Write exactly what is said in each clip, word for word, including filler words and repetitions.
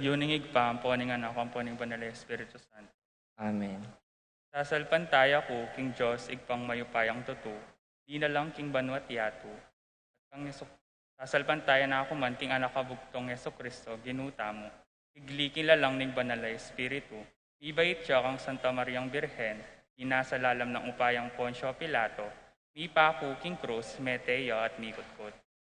Yu ning Ibpa, ampo ning Anak, ampo ning Banal a Espiritu Santo. Amen. Sasalpantaya ku king Dios, Ibpang mayupayang tutu, dinalang king banua't yatu, at kang Yesu-, sasalpantaya na ku man king Anak a bugtung, Jesucristo, Ginu tamu, igli king lalang ning Banal a Espiritu, mibait ya kang Santa Mariang Birhen, inasa lalam nang upayang Poncio Pilato, mipaku king krus, mete ya at mikutkut.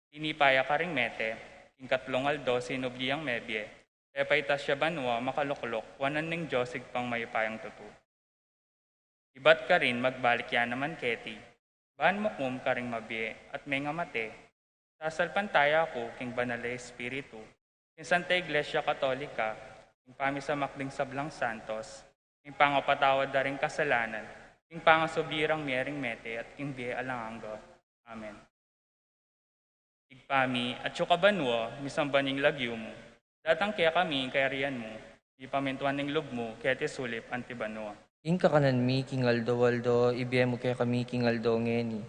Tinipa ya karing mete, king katlung aldo sinubli yang mebie, pepaitas ya banua, makalukluk wanan ning Dios Ibpang mayupayang tutu. Ibat karin magbalik ya naman keti, ban mukum karing mabie at mengamate. Sasalpantaya ku king Banal a Espiritu, king Santa Iglesia Katolika, king pamisamak ding sablang santos, king pangapatawad da ring kasalanan, king pangasubli rang mie ring mete, at king bie alang angga. Amen. Ibpa mi, atsu ka banua, misamban ya ing lagyu mu. Datang kekami ing kayarian mu. Mipamintuan ing lub mu, keti sulip anti banua. Ing kakanan mi king aldo-aldo, ibie mu kekami king aldo ngeni.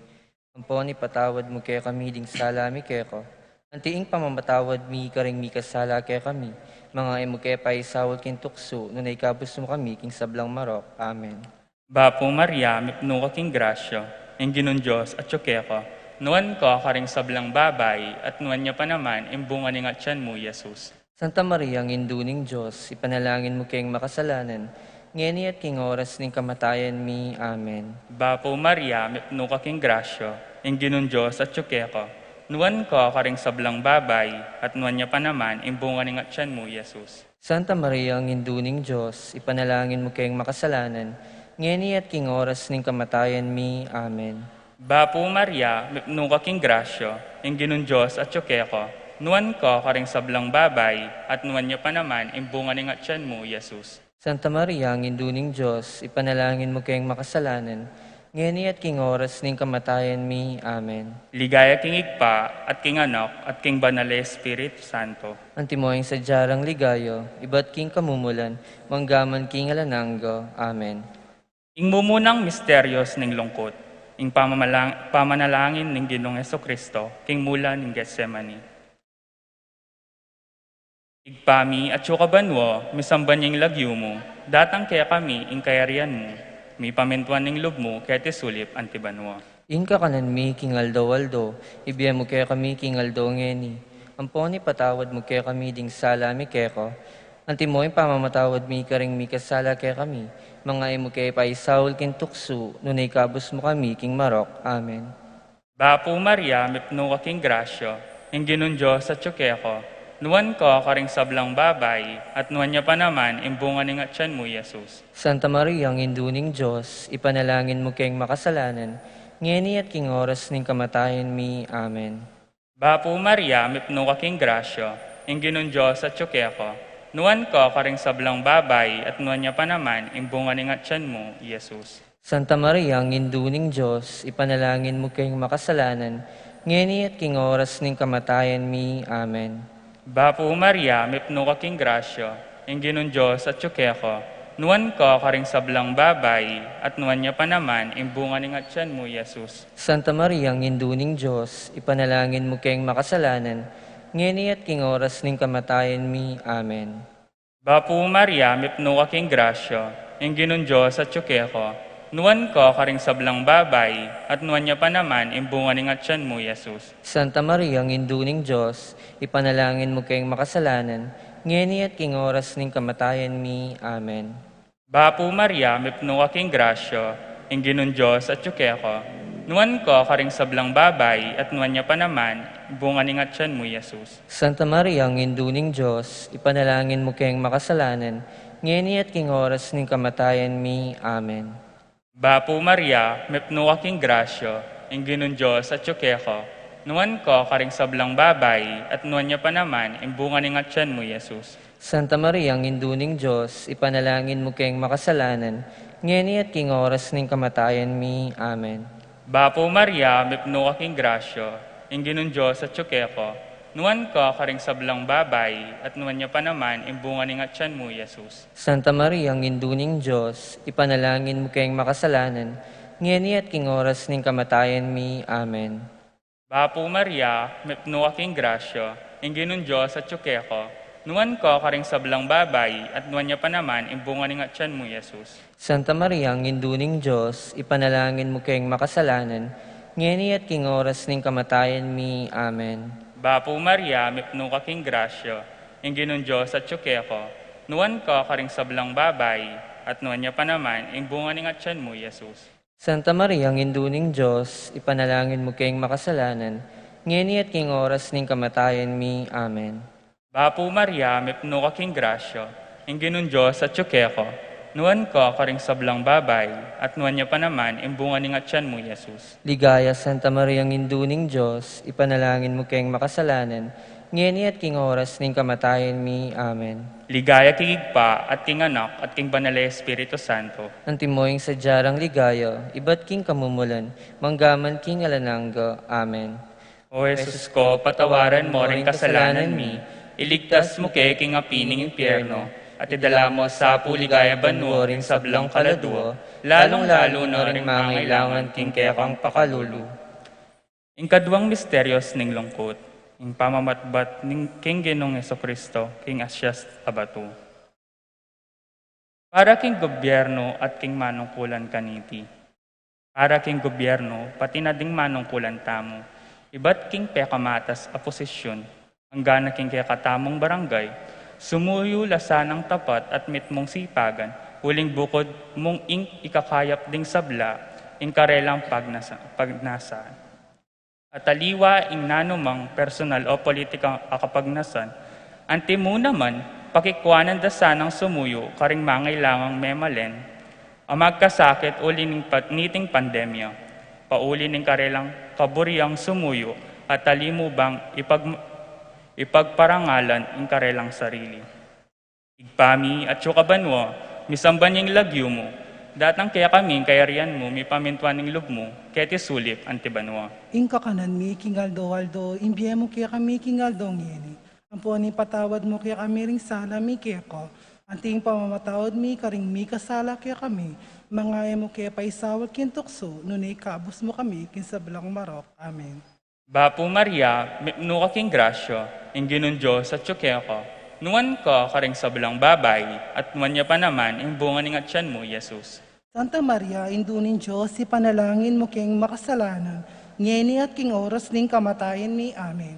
Ampon ipatawad mu kekami ding sala mi keka, anti ing pamamatawad mi karing mikasala kekami. Manga e mu ke paisaul king tuksu, nune ikabus mu kami king sablang marok. Amen. Bapu Maria, mipnu ka king grasya, ing Ginung Dios atyu keka. Nuan ka karing sablang babai, at nuan ya pa naman ing bunga ning atyan mu, Jesus. Santa Maria, Indu ning Dios, ipanalangin mu keng makasalanan, ngeni at king oras ning kamatayan mi. Amen. Bapu Maria, mipnu ka king grasya, ing Ginung Dios atyu keka. Nuan ka karing sablang babai, at nuan ya pa naman ing bunga ning atyan mu, Jesus. Santa Maria, Indu ning Dios, ipanalangin mu keng makasalanan, ngeni at king oras ning kamatayan mi. Amen. Bapu Maria, mipnu ka king grasya, ing Ginung Dios atyu keka. Nuan ka karing sablang babai, at nuan ya pa naman ing bunga ning atyan mu, Jesus. Santa Maria, Indu ning Dios, ipanalangin mu keng makasalanan, ngeni at king oras ning kamatayan mi. Amen. Ligaya king Ibpa, at king Anak, at king Banal a Espiritu Santo. Antimo ing sadya rang ligaya, ibat king kamumulan, manggaman king alang angga. Amen. Ing mumunang misteryos ning lungkut, ing pamamalang-, pamanalangin ning Ginung Jesucristo, king mula ning Getsemani. Ibpa mi, atyu ka banua, misamban ya ing lagyu mu, datang kekami ing kayarian mu, mipamintuan ing lub mu, keti sulip anti banua. Ing kakanan mi king aldo-aldo, ibie mu kekami king aldo ngeni. Ampon ipatawad mu kekami ding sala mi keka, antimo ing pamamatawad mi karing mikasala kekami. Manga e mu ke paisaul king tuksu, nune ikabus mu kami king marok. Amen. Bapu Maria, mipnu ka king grasya, ing Ginung Dios atyu keka. Nuan ka karing sablang babai, at nuan ya pa naman ing bunga ning atyan mu, Jesus. Santa Maria, Indu ning Dios, ipanalangin mu keng makasalanan, ngeni at king oras ning kamatayan mi. Amen. Bapu Maria, mipnu ka king grasya, ing Ginung Dios atyu keka. Nuan ka karing sablang babai, at nuan ya pa naman ing bunga ning atyan mu, Jesus. Santa Maria, Indu ning Dios, ipanalangin mu keng makasalanan, ngeni at king oras ning kamatayan mi. Amen. Bapu Maria, mipnu ka king grasya, ing Ginung Dios atyu keka. Nuan ka karing sablang babai, at nuan ya pa naman ing bunga ning atyan mu, Jesus. Santa Maria, Indu ning Dios, ipanalangin mu keng makasalanan, ngeni at king oras ning kamatayan mi. Amen. Bapu Maria, mipnu ka king grasya, ing Ginung Dios atyu keka. Nuan ka karing sablang babai, at nuan ya pa naman ing bunga ning atyan mu, Jesus. Santa Maria, Indu ning Dios, ipanalangin mu keng makasalanan, ngeni at king oras ning kamatayan mi. Amen. Bapu Maria, mipnu ka king grasya, ing Ginung Dios atyu keka. Nuan ka karing sablang babai, at nuan ya pa naman ing bunga ning atyan mu, Jesus. Santa Maria, Indu ning Dios, ipanalangin mu keng makasalanan, ngeni at king oras ning kamatayan mi. Amen. Bapu Maria, mipnu ka king grasya, ing Ginung Dios atyu keka. Nuan ka karing sablang babai, at nuan ya pa naman ing bunga ning atyan mu, Jesus. Santa Maria, Indu ning Dios, ipanalangin mu keng makasalanan, ngeni at king oras ning kamatayan mi. Amen. Bapu Maria, mipnu ka king grasya, ing Ginung Dios atyu keka. Nuan ka karing sablang babai, at nuan ya pa naman ing bunga ning atyan mu, Jesus. Santa Maria, Indu ning Dios, ipanalangin mu keng makasalanan, ngeni at king oras ning kamatayan mi. Amen. Bapu Maria, mipnu ka king grasya, ing Ginung Dios atyu keka. Nuan ka karing sablang babai, at nuan ya pa naman ing bunga ning atyan mu, Jesus. Santa Maria, Indu ning Dios, ipanalangin mu keng makasalanan, ngeni at king oras ning kamatayan mi. Amen. Bapu Maria, mipnu ka king grasya, ing Ginung Dios atyu keka, nuan ka karing sablang babai, at nuan ya pa naman ing bunga ning atyan mu, Jesus. Santa Maria, Indu ning Dios, ipanalangin mu keng makasalanan, ngeni at king oras ning kamatayan mi. Amen. Bapu Maria, mipnu ka king grasya, ing Ginung Dios atyu keka, nuan ka karing sablang babai, at nuan ya pa naman ing bunga ning atyan mu, Jesus. Ligaya, Santa Maria, Indu ning Dios, ipanalangin mu keng makasalanan, ngeni at king oras ning kamatayan mi. Amen. Ligaya king Ibpa, at king Anak, at king Banal a Espiritu Santo. Antimo ing sadya rang ligaya, ibat king kamumulan, manggaman king alang angga. Amen. O Jesus ko, patawaran mu ring kasalanan mi, iligtas mu ke king api ning impyerno, at idala mu sa pu ligaya banua ring sablang kaladua, lalung-lalu na ring mangailangan king kekang pakalulu. Ing kaduang misterios ning lungkut, ing pamamatbat ning king Ginung Jesucristo king asyas a batu. Para king gobyerno at king manungkulan kaniti. Para king gobyerno, pati na ding manungkulan tamu, ibat king pekamatas a posisyun, anggana king kekatamung barangay, sumuyu la sanang tapat at mitmung sipagan, uling bukud mung ing ikakayap ding sabla, ing karelang pagnasa-, pagnasaan. At aliwa ing nanumang personal o politikang akapagnasan, antimu naman, pakikuanan da sanang sumuyu karing mangailangang memalen, a magkasakit uli ning pa-, niting pandemya, pauli ning karelang kaburiang sumuyu, at alimu bang ipag-, ipagparangalan ing karelang sarili. Ibpa mi, atsu ka banua, misamban ya ing lagyu mu, datang kekami ing kayarian mu, mipamintuan ing lub mu, keti sulip anti banua. Ing kakanan mi king aldo-aldo, ibie mu kekami king aldo ngeni. Ampon ipatawad mu kekami ring sala mi keka, anti ing pamamatawad mi karing mikasala kekami. Manga e mu ke paisaul king tuksu, nune ikabus mu kami king sablang marok. Amen. Bapu Maria, mipnu ka king grasya, ing Ginung Dios atyu keka, nuan ka karing sablang babai, at nuan ya pa naman ing bunga ning atyan mu, Jesus. Santa Maria, Indu ning Dios, ipanalangin mu keng makasalanan, ngeni at king oras ning kamatayan mi. Amen.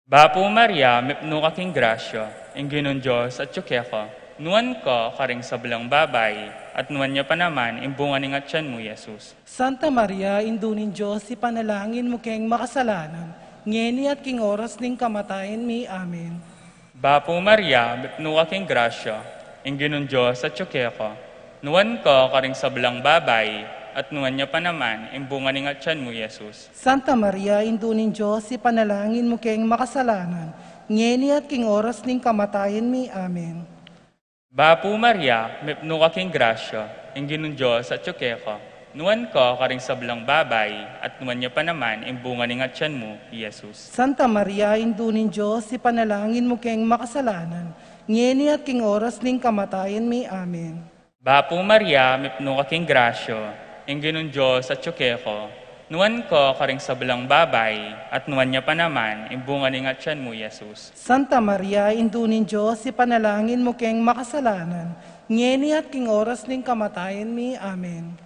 Bapu Maria, mipnu ka king grasya, ing Ginung Dios atyu keka, nuan ka karing sablang babai, at nuan ya pa naman ing bunga ning atyan mu, Jesus. Santa Maria, Indu ning Dios, ipanalangin mu keng makasalanan, ngeni at king oras ning kamatayan mi. Amen. Bapu Maria, mipnu ka king grasya, ing Ginung Dios atyu keka, nuan ka karing sablang babai, at nuan ya pa naman ing bunga ning atyan mu, Jesus. Santa Maria, Indu ning Dios, ipanalangin mu keng makasalanan, ngeni at king oras ning kamatayan mi. Amen. Bapu Maria, mipnu ka king grasya, ing Ginung Dios atyu keka, nuan ka karing sablang babai, at nuan ya pa naman ing bunga ning atyan mu, Jesus. Santa Maria, Indu ning Dios, ipanalangin mu keng makasalanan, ngeni at king oras ning kamatayan mi. Amen. Bapu Maria, mipnu ka king grasya, ing Ginung Dios atyu keka, nuan ka karing sablang babai, at nuan ya pa naman ing bunga ning atyan mu, Jesus. Santa Maria, Indu ning Dios, ipanalangin mu keng makasalanan, ngeni at king oras ning kamatayan mi. Amen.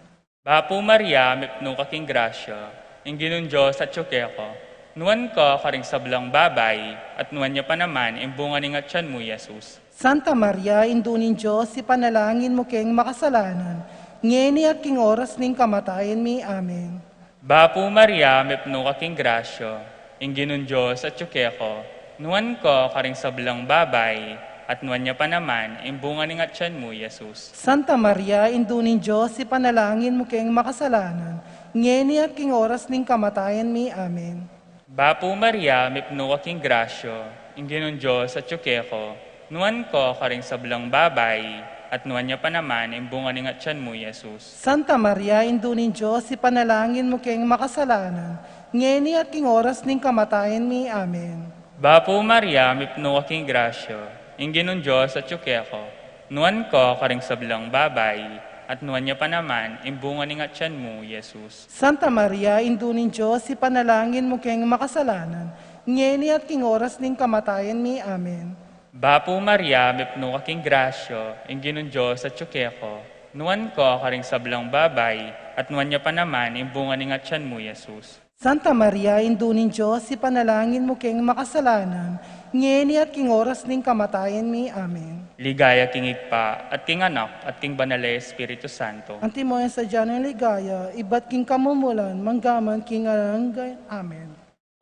Bapu Maria, mipnu ka king grasya, ing Ginung Dios atyu keka, nuan ka karing sablang babai, at nuan ya pa naman ing bunga ning atyan mu, Jesus. Santa Maria, Indu ning Dios, ipanalangin mu keng makasalanan, ngeni at king oras ning kamatayan mi. Amen. Bapu Maria, mipnu ka king grasya, ing Ginung Dios atyu keka, nuan ka karing sablang babai, at nuan ya pa naman ing bunga ning atyan mu, Jesus. Santa Maria, Indu ning Dios, ipanalangin mu keng makasalanan, ngeni at king oras ning kamatayan mi. Amen. Bapu Maria, mipnu ka king grasya, ing Ginung Dios atyu keka, nuan ka karing sablang babai, at nuan ya pa naman ing bunga ning atyan mu, Jesus. Santa Maria, Indu ning Dios, ipanalangin mu keng makasalanan, ngeni at king oras ning kamatayan mi. Amen. Bapu Maria, mipnu ka king grasya, ing Ginung Dios atyu keka, nuan ka karing sablang babai, at nuan ya pa naman ing bunga ning atyan mu, Jesus. Santa Maria, Indu ning Dios, ipanalangin mu keng makasalanan, ngeni at king oras ning kamatayan mi. Amen. Bapu Maria, mipnu ka king grasya, ing Ginung Dios atyu keka, nuan ka karing sablang babai, at nuan ya pa naman ing bunga ning atyan mu, Jesus. Santa Maria, Indu ning Dios, ipanalangin mu keng makasalanan, ngeni at king oras ning kamatayan mi. Amen. Ligaya king Ibpa, at king Anak, at king Banal a Espiritu Santo. Antimo ing sadya ning ligaya, ibat king kamumulan, manggaman king alang angga. Amen.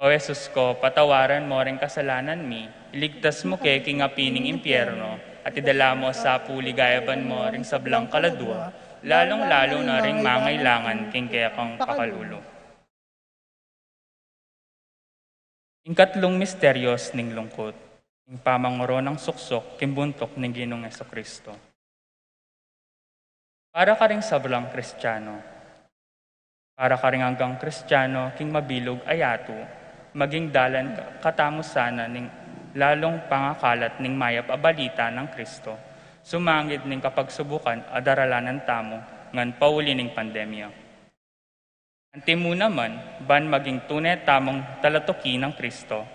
O Jesus ko, patawaran mu ring kasalanan mi, iligtas mu ke king api ning impyerno, at idala mu sa pu king ligaya banua ring sablang kaladua, lalung-lalu na ring mangailangan king kekang pakalulu. Ing katlung misteryos ning lungkut, ing pamangoronang suksuk king buntuk ning Ginung Jesucristo. Para karing sablang Kristiyano. Para karing anggang Kristiyano king mabilug a yatu, maging dalan ka-, katamu sana ning lalung pangakalat ning mayap a balita nang Kristo, sumangid ning kapagsubukan a daralanan tamu ngan pauli ning pandemya. Antimu naman, ban maging tune tamung talatuki nang Kristo,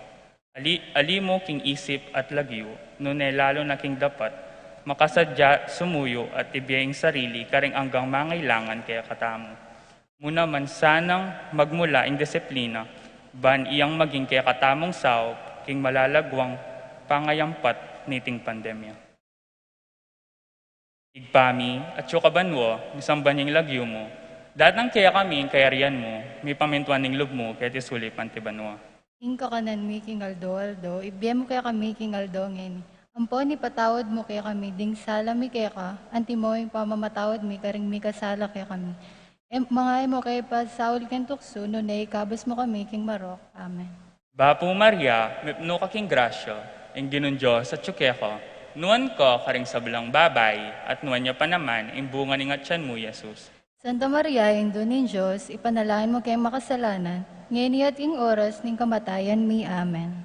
ali-, alimu king isip at lagyu, nune lalu na king dapat, makasadya sumuyu at ibie ing sarili karing anggang mangailangan kekatamu. Mu naman sanang magmula ing disiplina, ban iyang maging kekatamung saup king malalaguang pangayampat niting pandemya. Ibpa mi, atsu ka banua, misamban ya ing lagyu mu. Datang kekami ing kayarian mu, mipamintuan ing lub mu, keti sulip anti banua. Ing kakanan mi king aldo-aldo, ibie mu kekami king aldo ngeni. Ampon ipatawad mu kekami ding sala mi keka, antimo ing pamamatawad mi karing mikasala kekami. E mu ke paisaul king tuksu, nune ikabus mu kami king marok. Amen. Bapu Maria, mipnu ka king grasya, ing Ginung Dios atsu keka, nuan ka karing sablang babai, at nuan ya pa naman ing bunga ning atyan mu, Jesus. Santa Maria, Indu ning Dios, ipanalangin mu keng makasalanan, ngeni at king oras ning kamatayan mi. Amen.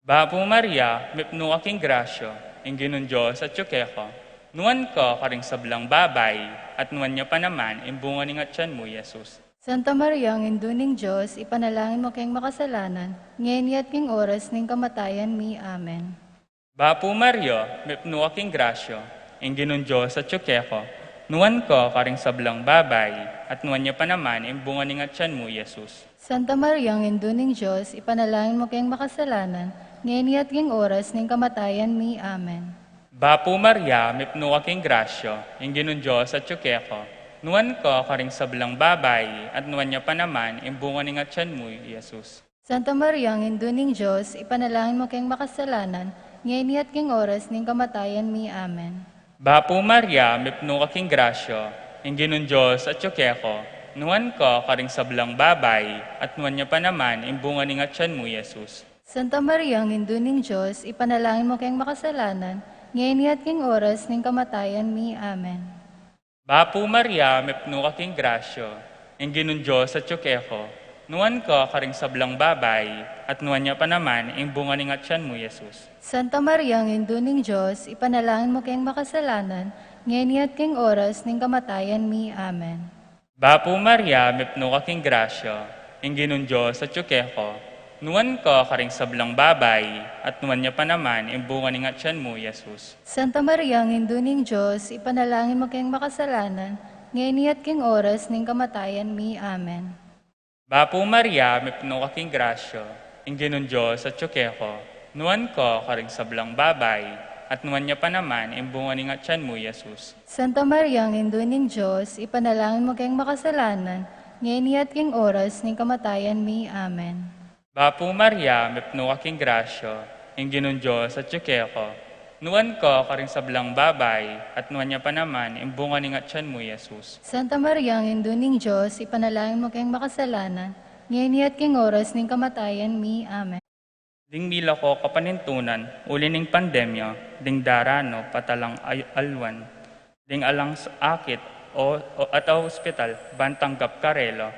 Bapu Maria, mipnu ka king grasya, ing Ginung Dios atsu keka, nuan ka karing sablang babai, at nuan ya pa naman ing bunga ning atyan mu, Jesus. Santa Maria, Indu ning Dios, ipanalangin mu keng makasalanan, ngeni at king oras ning kamatayan mi. Amen. Bapu Maria, mipnu ka king grasya, ing Ginung Dios atsu keka, nuan ka karing sablang babai, at nuan ya pa naman ing bunga ning atyan mu, Jesus. Santa Maria, Indu ning Dios, ipanalangin mu keng makasalanan, ngeni at king oras ning kamatayan mi. Amen. Bapu Maria, mipnu ka king grasya, ing Ginung Dios atsu keka, nuan ka karing sablang babai, at nuan ya pa naman ing bunga ning atyan mu, Jesus. Santa Maria, Indu ning Dios, ipanalangin mu keng makasalanan, ngeni at king oras ning kamatayan mi. Amen. Bapu Maria, mipnu ka king grasya, ing Ginung Dios atsu keka, nuan ka karing sablang babai, at nuan ya pa naman ing bunga ning atyan mu, Jesus. Santa Maria, Indu ning Dios, ipanalangin mu keng makasalanan, ngeni at king oras ning kamatayan mi. Amen. Bapu Maria, mipnu ka king grasya, ing Ginung Dios atsu keka, nuan ka karing sablang babai, at nuan ya pa naman ing bunga ning atyan mu, Jesus. Santa Maria, Indu ning Dios, ipanalangin mu keng makasalanan, ngeni at king oras ning kamatayan mi. Amen. Bapu Maria, mipnu ka king grasya, ing Ginung Dios atsu keka, nuan ka karing sablang babai, at nuan ya pa naman ing bunga ning atyan mu, Jesus. Santa Maria, Indu ning Dios, ipanalangin mu keng makasalanan, ngeni at king oras ning kamatayan mi. Amen. Bapu Maria, mipnu ka king grasya, ing Ginung Dios atsu keka, nuan ka karing sablang babai, at nuan ya pa naman ing bunga ning atyan mu, Jesus. Santa Maria, Indu ning Dios, ipanalangin mu keng makasalanan, ngeni at king oras ning kamatayan mi. Amen. Bapu Maria, mipnu ka king grasya, ing Ginung Dios atsu keka, nuan ka karing sablang babai, at nuan ya pa naman ing bunga ning atyan mu, Jesus. Santa Maria, Indu ning Dios, ipanalangin mu keng makasalanan, ngeni at king oras ning kamatayan mi. Amen. Ding milako kapanintunan, uli ning pandemya, ding daranu patalang ay-, alwan, ding alang s-, akit, o, o, at a hospital, ban tanggap karela,